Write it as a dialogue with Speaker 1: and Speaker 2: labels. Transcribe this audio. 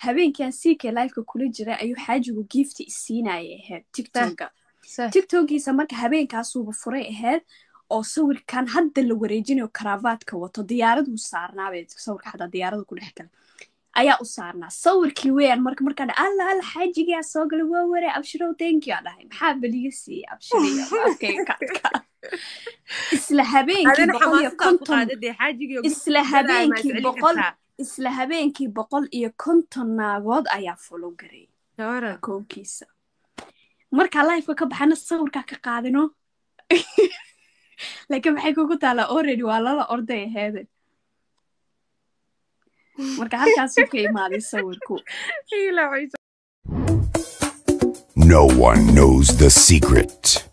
Speaker 1: Habeenkan CK liveka kula jiray ayuu xaajigu gift isiinaya ahayd TikToka. TikTokiisa marka habeenkaasuuba furay ahayd oo sawirkan hadda la wareejinayo, karavaadka wato, diyaaraduu saarnaabay, sawirka xataa diyaarada ku dhex galay ayaa u saarnaa sawirkii weeyaan. Marka markaan alla alla xaajigaa soo galay, waa waree, "Abshirow, thank you," aa dhahay. Maxaa baliga siiyey abshiriya afkayga ka adkaa. Isla habeenkii
Speaker 2: Adina
Speaker 1: 150
Speaker 2: xamaasadaa ku qaadadee xaajigii
Speaker 1: isla habeenkii 100, isla habeenkii 150 naagood ayaa follow garay
Speaker 2: Waran.
Speaker 1: akoonkiisa. Markaa liveka ka baxana sawirkaa ka qaadino, laakiin maxay kugu taalaa? Already waa lala orday aheede. Marka halkaasuu ka imaaday sawirku.
Speaker 2: Ilaa
Speaker 3: No one knows the secret.